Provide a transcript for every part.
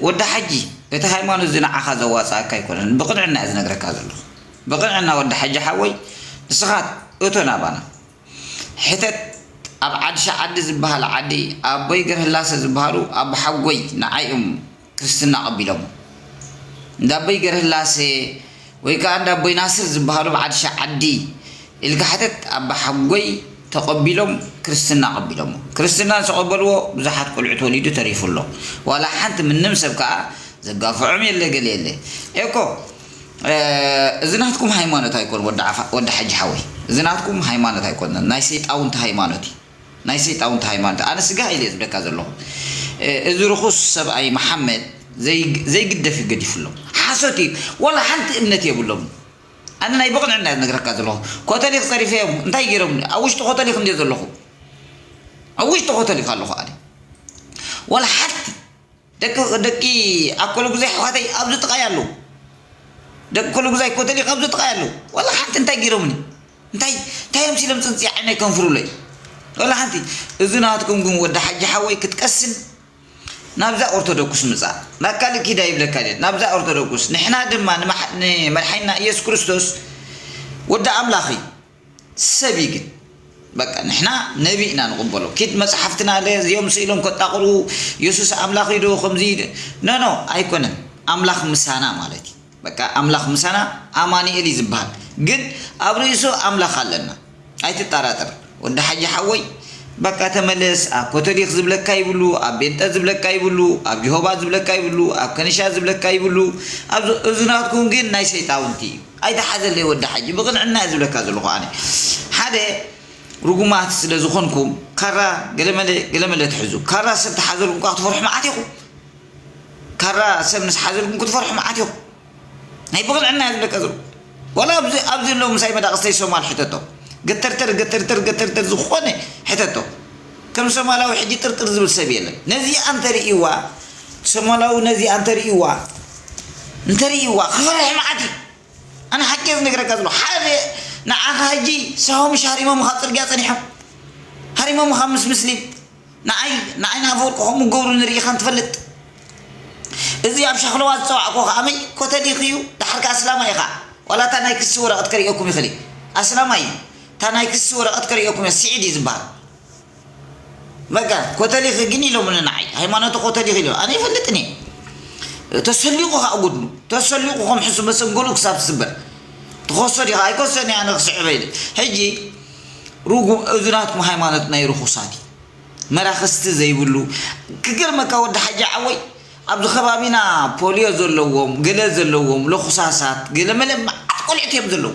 ወዲ ሓጂ፣ እቲ ሃይማኖት እዚ ንዓኻ ዘዋፅኣካ ኣይኮነን። ብቕንዕና እየ ዝነግረካ ዘለኹ። ብቕንዕና ወዲ ሓጂ ሓወይ፣ ንስኻ እቶ ናባና። ሕተት ኣብ ዓዲ ሸዓዲ ዝበሃል ዓዲ ኣቦይ ገርህላሰ ዝበሃሉ ኣቦሓጎይ ንዓይ እዮም ክርስትና ኣቐቢሎም። እንዳ ኣቦይ ገርህላሰ ወይ ከዓ እንዳ ኣቦይ ናስር ዝበሃሉ ኣብ ዓዲ ሸዓዲ ኢልካ ሕተት ኣቦሓጎይ ተቐቢሎም ክርስትና ኣቐቢሎሞ። ክርስትና ዝተቐበልዎ ብዙሓት ቆልዑ ተወሊዱ ተሪፉ ኣሎ። ዋላ ሓንቲ ምንም ሰብ ከዓ ዘጋፍዖም የለ ገለ የለ። ኤኮ፣ እ፣ እዚ ናትኩም ሃይማኖት ኣይኮን ወዲ ዓፋ-፣ ወዲ ሓጂ ሓወይ። እዚ ናትኩም ሃይማኖት ኣይኮን። ናይ ሰይጣውንቲ ሃይማኖት እዩ። ናይ ሰይጣውንቲ ሃይማኖት። ኣነ ስጋ ኢለ ዝብለካ ዘለኹ። እ፣ እዚ ርኹስ ሰብኣይ መሓመድ ዘይ-፣ ዘይግደፍ እዩ ገዲፉሎም። ሓሶት እዩ። ዋላ ሓንቲ እምነት የብሎም። ኣነ ናይ ብቕንዕና እየ ዝነግረካ ዘለኹ። ኮተሊኽ ጸሪፈዮም። እንታይ ገይሮም? ኣብ ውሽጢ ኮተሊኽ እንድየ ዘለኹ። ኣብ ውሽጢ ኮተሊኽ ኣለኹ ኣነ። ዋላ ሓንቲ ደቂ፣ ደቂ ኣኮለጉዛይ ኣሕዋተይ ኣብዚ ጥቓይ ኣለዉ። ደቂ ኣኮለጉዛይ ኮተሊኽ ኣብዚ ጥቓይ ኣለዉ። ዋላ ሓንቲ እንታይ ገይሮምኒ? እንታይ፣ እንታይ እዮም ሲሎም ጽንጽያ ዓይነይ ከንፍሩለይ? ዋላ ሓንቲ። እዚ ናትኩም ግን ወዲ ሓጂ ሓወይ ክትቀስን ናብዛ ኦርቶዶክስ ምጻእ። ናብ ካልእ ኪዳ ይብለካ ድየ? ናብዛ ኦርቶዶክስ። ንሕና ድማ ንመሓ-፣ ንመድሓኒና ኢየሱስ ክርስቶስ ወዲ ኣምላኽ እዩ። ሰብ እዩ ግን። በቃ ንሕና ነቢ ኢና ንቕበሎ። ኪድ መጽሓፍትና ኣለ፣ እዚኦም ስኢሎም ከጣቕሩ፣ የሱስ ኣምላኽ እዩ ዶ ከምዚ እዩ ዶ? ኖ፣ ኖ፣ ኣይኮነን። ኣምላኽ ምሳና ማለት እዩ። በቃ ኣምላኽ ምሳና ኣማኑኤል እዩ ዝበሃል። ግን ኣብ ርእሱ ኣምላኽ ኣለና። ኣይትጠራጠር። ወዲ ሓጂ ሓወይ፣ በቃ ተመለስ። ኣብ ኮተሊክ ዝብለካ ይብሉ፣ ኣብ ቤንጠ ዝብለካ ይብሉ፣ ኣብ ጅሆባ ዝብለካ ይብሉ፣ ኣብ ከንሻ ዝብለካ ይብሉ። ኣብዚ፣ እዚ ናትኩም ግን ናይ ሰይጣውንቲ እዩ። ኣይትሓዘለይ ወዲ ሓጂ፣ ብቕንዕና እየ ዝብለካ ዘለኹ ኣነ። ሓደ ርጉማት ስለ ዝኾንኩም፣ ካራ ገለመለ፣ ገለመለ ትሕዙ። ካራ ሰብ ተሓዘልኩም ከኣ ክትፈርሑ መዓት ኢኹም። ካራ ሰብ ምስ ሓዘልኩም ክትፈርሑ መዓት ኢኹም። ናይ ብቕንዕና እየ ዝብለካ ዘለኹ። ዋላ ኣብዚ፣ ኣብዚ ኣለዉ ምሳይ መዳቕስተይ ሶማል ሕተቶም። ገተርተር፣ ገተርተር፣ ገተርተር ዝኾነ ሕተቶም። ከም ሶማላዊ ሕጂ ጥርጥር ዝብል ሰብ የለን። ነዚኣ እንተርእይዋ፣ ሶማላዊ ነዚኣ እንተርእይዋ፣ እንተርእይዋ፣ ክፈርሕ መዓት እዩ። ኣነ ሓቂ እየ ዝነግረካ ዘለኹ። ሓደ ንዓኻ ሕጂ ሳሆምሽ ሃሪሞምኻ ኣብ ጽርግያ ጸኒሖም። ሃሪሞምኻ ምስ ምስሊም። ንዓይ፣ ንዓይ ንኣፈወርቂ ከምኡ ክገብሩ ንርኢ ኢኻ እንትፈልጥ። እዚ ኣብ ሸኽለዋ ዝጸዋዕኮ ከኣ መይ ኮተሊኽ እዩ፣ ደሓር ከኣ ኣስላማይ ኢኻ። ዋላ እታ ናይ ክሲ ወረቐት ከርእየኩም ይኽእል እዩ። ኣስላማይ እዩ። እታ ናይ ክሲ ወረቐት ከርእየኩም እየ፣ ስዒድ እዩ ዝበሃል። በቃ፣ ኮተሊኽ ግን ኢሎምኒ ንዓይ። ሃይማኖቱ ኮተሊኽ ኢሎም። ኣነ ይፈልጥን እየ። ተሰሊቑ ከኣ ጎድኑ። ተሰሊቑ ከም ሕሱ መሰንገሉ ክሳብ ዝስበር። ትኸሶ ዲኻ? ኣይከሶን እየ ኣነ ክስዕበ ኢለ። ሕጂ፣ ርጉም፣ እዚ ናትኩም ሃይማኖት ናይ ርኹሳት እዩ። መራኸስቲ ዘይብሉ። ክገርመካ ወዲ ሓጂ ዓወይ፣ ኣብዚ ከባቢና ፖልዮ ዘለዎም፣ ገለ ዘለዎም፣ ለኹሳሳት፣ ገለ መለ መዓት ቆልዕት እዮም ዘለዉ።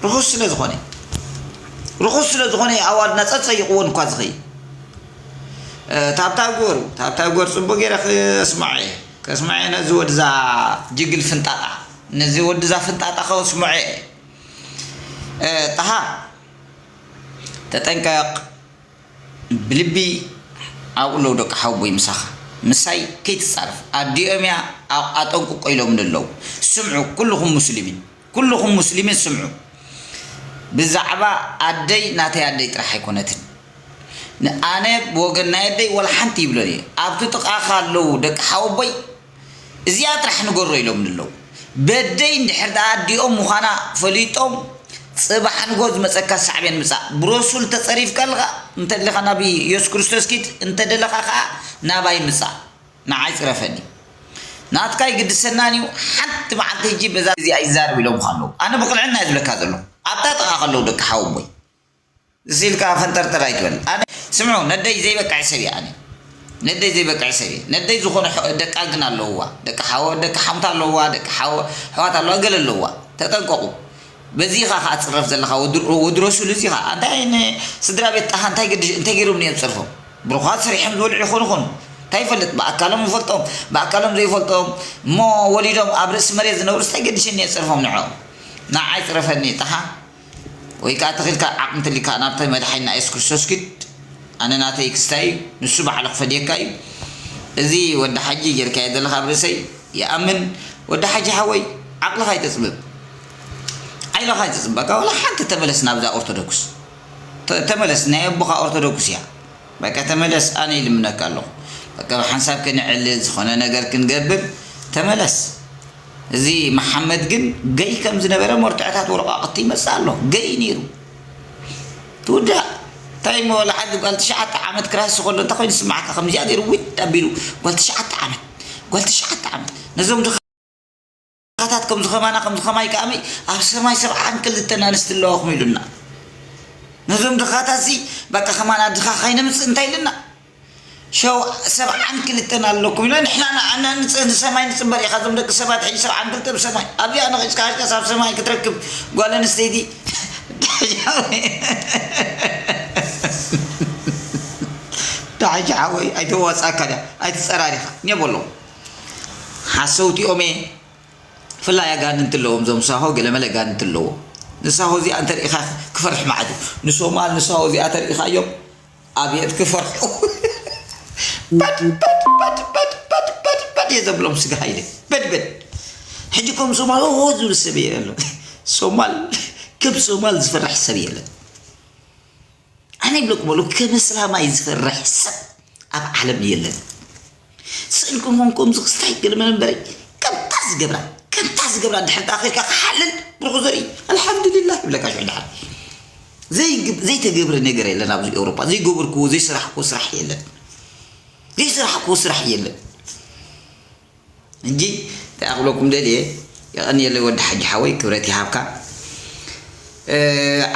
ርኹስ ስለ ዝኾነ። ርኹስ ስለ ዝኾነ ኣዋልድና ጸጸይቕዎን እኳ ዝኸይድ። እ፣ ታብታብ ግበሩ፣ ታብታብ ግበር፣ ጽቡቕ ገይረ ክስምዖ እየ። ከስምዖ እየ ነዚ ወድዛ ጅግል ፍንጣጣ። ነዚ ወድዛ ፍንጣጣ ከስምዖ እየ። እ፣ ጠሃ፣ ተጠንቀቕ። ብልቢ ኣብኡ ኣለዉ ደቂ ሓወቦይ ምሳኻ። ምሳይ ከይትጻረፍ። ኣዲኦም እያ ኣ-፣ ኣጠንቅቆ ኢሎምኒ ኣለዉ። ስምዑ፣ ኩልኹም ሙስሊሚን። ኩልኹም ሙስሊሚን ስምዑ። ብዛዕባ ኣደይ፣ ናተይ ኣደይ ጥራሕ ኣይኮነትን። ን-፣ ኣነ ብወገን ናይ ኣደይ ወላ ሓንቲ ይብሎን እየ። ኣብቲ ጥቓኻ ኣለዉ ደቂ ሓወቦይ፣ እዚኣ ጥራሕ ንገሮ ኢሎምኒ ኣለዉ። በደይ እንድሕር ደኣ ኣዲኦም ምዃና ፈሊጦም፣ ጽባሕ ንግሆ ዝመጸካ ሳዕቤን ምጻእ። ብረሱል ተጸሪፍካ ኣለኻ፣ እንተ ደለኻ ናብ ኢየሱስ ክርስቶስ ኪድ፣ እንተ ደለኻ ከኣ ናባይ ምጻእ። ንዓይ ጽረፈኒ። ናትካ ኣይግድሰናን እዩ። ሓንቲ መዓልቲ ሕጂ በዛ እዚኣ ይዛረብ ኢሎምኻ ኣለዉ። ኣነ ብቕንዕና እየ ዝብለካ ዘለኹ። ኣብታ ጥቓኻ ኣለዉ ደቂ ሓወቦይ። እዚ ኢልካ ፈንጠርጠር ኣይትበል። ኣነ፣ ስምዑ፣ ነደይ ዘይበቅዕ ሰብ እየ ኣነ። ነደይ ዘይበቅዕ ሰብ እየ። ነደይ ዝኾነ ሕ-፣ ደቃ ግን ኣለውዋ። ደቂ ሓወ-፣ ደቂ ሓምታ ኣለውዋ፣ ደቂ ሓወ-፣ ኣሕዋት ኣለዋ፣ ገለ ኣለውዋ። ተጠንቀቑ። በዚ ኢኻ ኸዓ ትጽረፍ ዘለኻ፣ ወዲ-፣ ወዲ ረሱል እዚ ኢኻ። ኣንታይ ንስድራ ቤት ጣሃ እንታይ ገድሽ-፣ እንታይ ገይሮም እዮም ዝጸርፎም? ብሩኻት ሰሪሖም ዝበልዑ ይኾኑ ይኾኑ። እንታይ ይፈልጥ? ብኣካሎም ይፈልጦም፣ ብኣካሎም ዘይፈልጦም፣ እሞ ወሊዶም ኣብ ርእሲ መሬት ዝነብሩስ እንታይ ገድሸኒ እየ ዝጸርፎም ንዕኦም? ንዓይ ጽረፈኒ ጣሃ። ወይ ከኣ ተኺልካ ዓቕሚ እንተሊካ ናብቲ መድሓኒና የሱስ ክርስቶስ ኪድ። ኣነ ናተይ ክስታይ እዩ፣ ንሱ ባዕሉ ክፈድየካ እዩ። እዚ ወዲ ሓጂ ጌርካዮ ዘለኻ ኣብ ርእሰይ ይኣምን። ወዲ ሓጂ ሓወይ፣ ዓቕልኻ ኣይተጽብብ። ዓይልኻ ኣይተጽብብ። በቃ፣ ዋላ ሓንቲ ተመለስ ናብዛ ኦርቶዶክስ። ተ-፣ ተመለስ፣ ናይ ኣቦኻ ኦርቶዶክስ እያ። በቃ፣ ተመለስ፣ ኣነ ይልምነካ ኣለኹ። በቃ ብሓንሳብ ክንዕልል፣ ዝኾነ ነገር ክንገብር፣ ተመለስ። እዚ መሓመድ ግን ገይ ከም ዝነበረ መርትዖታት ወረቓቕቲ ይመጽእ ኣሎ። ገይ ነይሩ። ትውዳእ። እንታይ እሞ ወላ ሓንቲ ጓል ትሽዓተ ዓመት ክራስ ከሎ እንታይ ኮይኑ ዝስምዓካ? ከምዚኣ ገይሩ ዊጥ ኣቢሉ፣ ጓል ትሽዓተ ዓመት፣ ጓል ትሽዓተ ዓመት። ነዞም ድኻታት ከም ዝኸማና፣ ከም ዝኸማይ ከኣመይ ኣብ ሰማይ ሰብዓን ክልተን ኣንስቲ ኣለዋኹም ኢሉና። ነዞም ድኻታት ሲ በቃ ከማና ድኻ ካይነምጽእ እንታይ ኢልና? ሸው ሰብዓን ክልተን ኣለኩም ኢሎ፣ ንሕና ንኣና ንጽ-፣ ንሰማይ ንጽበር ኢኻ። እዞም ደቂ ሰባት ሕጂ ሰብዓን ክልተ ብሰማይ ኣብዚኣ ነኺስካ ሃጅካስ ኣብ ሰማይ ክትረክብ ጓል ኣንስተይቲ። ዳሕጂ ሓወይ ኣይተዋጻካ ድያ ኣይትጸራሪኻ ኔቦሎ ሓሰውቲ ኦሜ። ብፍላይ ኣጋንንቲ ኣለዎም እዞም ሳሆ፣ ገለመለ ኣጋንንቲ ኣለዎ። ንሳሆ እዚኣ እንተሪኢኻ ክፈርሕ መዓት እዩ። ንሶማል ንሳሆ እዚኣ ተሪኢኻዮም ኣብየት ክፈርሑ። በድ በድ በድ በድ በድ በድ እየ ዘብሎም ስጋ ሃይለ። በድ በድ። ሕጂ ከም ሶማል ኦ ዝብል ሰብ የለ ኣሎ። ሶማል፣ ከም ሶማል ዝፈርሕ ሰብ የለን። ኣነ ይብለኩም ኣሎ፣ ከም እስላማይ ዝፈርሕ ሰብ ኣብ ዓለም የለን። ስእልኩም ኾንኩም ዝኽስታይ ገለ መለ እምበረይ፣ ከምታ ዝገብራ፣ ከምታ ዝገብራ ድሕር ተኣኺልካ ክሓልል ብርኹ ዘርኢ፣ ኣልሓምዱሊላህ ይብለካ ሽዑ ድሓር። ዘይግ-፣ ዘይተገብረ ነገር የለን ኣብዚ ኤውሮጳ። ዘይገበርክዎ፣ ዘይሰራሕክዎ ስራሕ የለን። ዘይሰራሕክዎ ስራሕ የለን። እንጂ እንታይ ክብለኩም ደልየ፣ የቐንየለይ ወዲ ሓጂ ሓወይ፣ ክብረት ይሃብካ። እ፣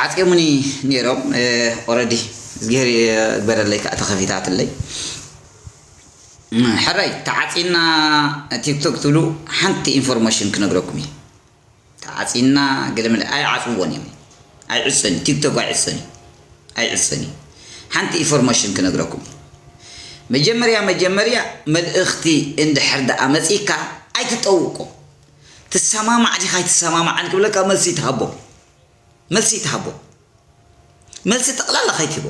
ዓጽዮሙኒ ነይሮም፣ እ፣ ኦረዲ እዝግሄር ይግበረለይ፣ ከዓ ተኸፊታትለይ። ሕራይ፣ ተዓጺና ቲክቶክ ትብሉ ሓንቲ ኢንፎርሜሽን ክነግረኩም እየ። ተዓጺና ገለ መለ ኣይዓጽውዎን እዮም። ኣይዕጸን እዩ። ቲክቶክ ኣይዕጸን እዩ። ኣይዕጸን እዩ። ሓንቲ ኢንፎርሜሽን ክነግረኩም እዩ። መጀመርያ፣ መጀመርያ መልእኽቲ እንድሕር ደኣ መጺካ ኣይትጠውቆ። ትሰማማዕ ዲኻ ኣይትሰማማዕን ክብለካ መልሲ ይትሃቦ። መልሲ ይትሃቦ። መልሲ ጠቕላላ ከይትህቦ።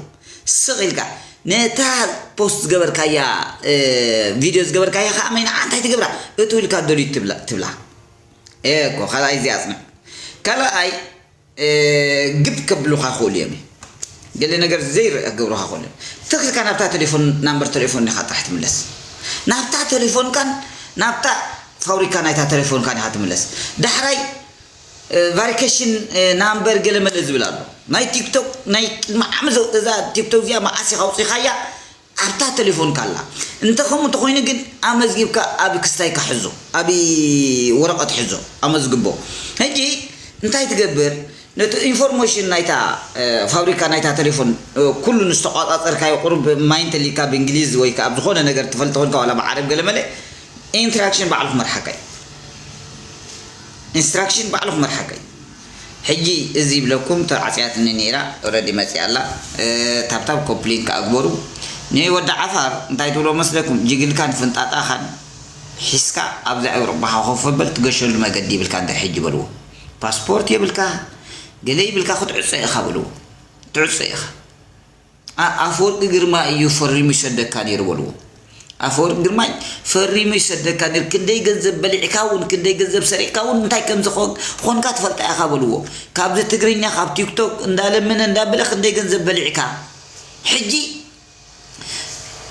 ስቕ ኢልካ ነታ ፖስት ዝገበርካያ፣ እ፣ ቪድዮ ዝገበርካያ ከዓ መይ ንዓ እንታይ ትገብራ? እቱ ኢልካ ደልዩ ትብላ፣ ትብላ። እኮ፣ ካልኣይ እዚኣ ኣጽንዕ። ካልኣይ፣ እ፣ ግብ ከብሉኻ ይኽእሉ እዮም። ገለ ነገር ዘይርአ ክገብሩኻ ይኽእሉ እዮም። ትኽልካ ናብታ ቴሌፎን፣ ናምበር ቴሌፎን ኢኻ ጥራሕ ትምለስ። ናብታ ቴሌፎንካን ናብታ ፋብሪካ ናይታ ቴሌፎንካን ኢኻ ትምለስ። ዳሕራይ፣ እ፣ ቫሪኬሽን፣ እ፣ ናምበር ገለ መለ ዝብል ኣሎ። ናይ ቲክቶክ፣ ናይ ቅድሚ ዓመት ዘው-፣ እዛ ቲክቶክ እዚኣ መዓስ ኢኻ ኣውጺኻያ? ኣብታ ቴሌፎንካ ኣላ። እንተ ከምኡ እንተኾይኑ ግን ኣመዝጊብካ ኣብ ክስታይካ ሕዞ፣ ኣብ ወረቐት ሕዞ፣ ኣመዝግቦ። ሕጂ እንታይ ትገብር? ነቲ ኢንፎርሜሽን ናይታ፣ እ፣ ፋብሪካ ናይታ ቴሌፎን፣ እ፣ ኩሉ ንዝተቋጻጸርካዮ ቁሩብ ማይንድ ተሊካ ብእንግሊዝ ወይ ከኣ ብዝኾነ ነገር ትፈልጥ ኮንካ ዋላ ብዓረብ ገለ መለ ኢንስትራክሽን ባዕሉ ክመርሓካ እዩ። ኢንስትራክሽን ባዕሉ ክመርሓካ እዩ። ሕጂ እዚ ይብለኩም ተዓጽያትኒ ነይራ፣ ኦረዲ መጽያ ኣላ። እ፣ ታብታብ ኮፕሊንክ ኣግበሩ። ንወዲ ዓፋር እንታይ ትብሎ መስለኩም? ጅግልካን ፍንጣጣኻን ሒዝካ ኣብዛ ኤውሮጳ ኮፍ በል፣ ትገሸሉ መገዲ ይብልካ እንድሕር ሕጂ በልዎ። ፓስፖርት የብልካ፣ ገለ ይብልካ፣ ክትዕጾ ኢኻ በልዎ። ትዕጾ ኢኻ። ኣ-፣ ኣፈወርቂ ግርማ እዩ ፈሪሙ ይሰደካ ነይሩ በልዎ። ኣፈወርቂ ግርማይ ፈሪሙ ይሰደካ ነይሩ። ክንደይ ገንዘብ በሊዕካ እውን፣ ክንደይ ገንዘብ ሰሪቕካ እውን፣ እንታይ ከም ዝኾን-፣ ዝኾንካ ትፈልጣ ኢኻ በልዎ። ካብዚ ትግርኛ፣ ካብ ቲክቶክ እንዳለመነ እንዳበለ ክንደይ ገንዘብ በሊዕካ። ሕጂ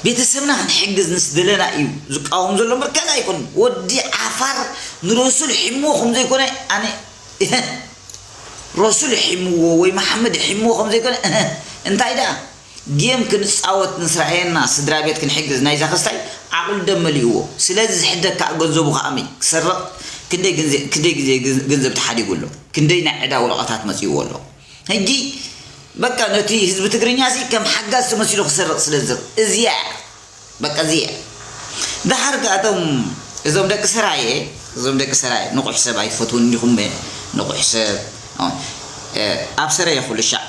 ቤተሰብና ክንሕግዝ ምስ ደለና እዩ ዝቃወም ዘሎ እምበር ካልእ ኣይኮነን። ወዲ ዓፋር ንረሱል ሒምዎ ከም ዘይኮነ ኣነ ረሱል ሒምዎ ወይ መሓመድ ሒምዎ ከም ዘይኮነ እንታይ ደኣ ጌም ክንጻወት ንስራኤና ስድራ ቤት ክንሕግዝ ናይዛ ክስታይ ዓቕሉ ደም መሊእዎ። ስለዚ ዝሕደካ ገንዘቡ ከኣመይ ክሰርቕ ክንደይ ግዜ፣ ክንደይ ግዜ ገንዘብ ተሓዲጉ ኣሎ። ክንደይ ናይ ዕዳ ወረቐታት መጺእዎ ኣሎ። ሕጂ በቃ ነቲ ህዝቢ ትግርኛ ሲ ከም ሓጋዝ ተመሲሉ ክሰርቕ ስለ ዝር-፣ እዚኣ እያ። በቃ እዚኣ እያ። ደሓር ከኣ እቶም፣ እዞም ደቂ ሰራየ፣ እዞም ደቂ ሰራየ፣ ንቑሕ ሰብ ኣይትፈትዉን እንዲኹም፣ ንቑሕ ሰብ፣ እ፣ ኣብ ሰራየ ኩሉ ሻዕ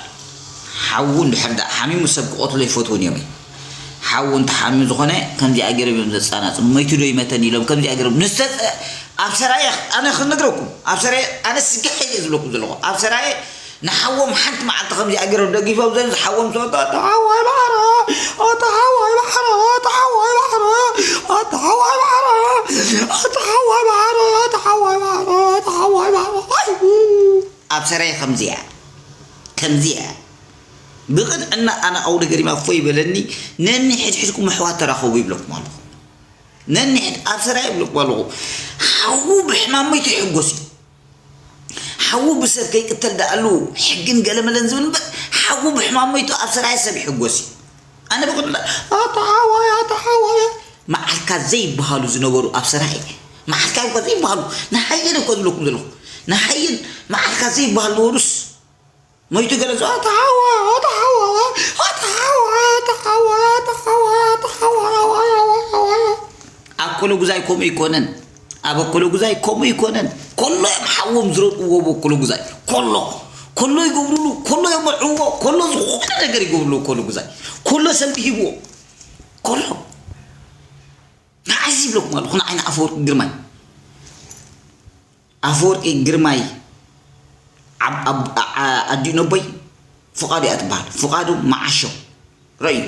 ሓዉ እንድሕር ደኣ ሓሚሙ ሰብ ክቐትሎ ይፈትዉን እዮም። ሓዉ እንተሓሚሙ ዝኾነ ከምዚኣ ገይሮም እዮም ዘጻናጽኑ። መይቱ ዶ ይመተን ኢሎም ከምዚኣ ገይሮም ንዝተጸ-፣ ኣብ ሰራየ ኣነ ክነግረኩም፣ ኣብ ሰራየ ኣነ ስጋሕ ኢለ ዝብለኩም ዘለኹ። ኣብ ሰራየ ንሓዎም ሓንቲ መዓልቲ ከምዚኣ ገይሮም ደጊፎም ዘን ዝሓዎም ሰ-፣ ኣታ ሓዋይ ባሕረ፣ ኣታ ሓዋይ ባሕረ፣ ኣታ ሓዋይ ባሕረ፣ ኣታ ሓዋይ ባሕረ፣ ኣታ ሓዋይ ባሕረ፣ ኣታ ሓዋይ ባሕረ፣ ኣታ ሓዋይ ባሕረ። ኣይ! ኣብ ሰራየ ከምዚኣ፣ ከምዚኣ። ብቕንዕና ኣነ ኣውደ ገሪማ እፎ ይበለኒ። ነኒ ሕድሕድኩም ኣሕዋት ተራኸቡ ይብለኩም ኣለኹ። ነኒ ሕድ ኣብ ሰራይ ይብለኩም ኣለኹ። ሓዉ ብሕማም ሞይቱ ይሕጎስ እዩ። ሓዉ ብሰብ ከይቅተል ደኣሉ ሕግን ገለመለን ዝብል እምበር፣ ሓዉ ብሕማም ሞይቱ ኣብ ሰራይ ሰብ ይሕጎስ እዩ። ኣነ ብቕንዕና ኣታ ሓዋይ ኣታ ሓዋይ መዓልካ ዘይበሃሉ ዝነበሩ ኣብ ሰራይ መዓልካ እኮ ዘይበሃሉ ንሃየን እኮ ዝብለኩም ዘለኹ ንሃየን መዓልካ ዘይበሃሉ ነበሩስ ሞይቱ ገለ ዝዋ ኣታ ሓዋ ኣታ ሓዋ ኣታ ሓዋ ኣታ ሓዋ ኣታ ሓዋ ኣታ ሓዋ ኣኮሎ ጉዛይ ከምኡ ይኮነን ኣብ ኣኮሎ ጉዛይ ከምኡ ይኮነን ኮሎ እዮም ሓዎም ዝረጥዎ ኣኮሎ ጉዛይ ኮሎ ኮሎ ይገብሩሉ ኮሎ የመርዕዎ ኮሎ ዝኾነ ነገር ይገብሩሉ ኣኮሎ ጉዛይ ኮሎ ሰልዲ ሂብዎ ኮሎ ንዓይ ይብለኩም ኣለኹ ንዓይ ንኣፈወርቂ ግርማይ ኣፈወርቂ ግርማይ ኣዲኡ ነቦይ ፍቓዱ እያ ትበሃል ፍቓዱ መዓሾ ረእዩ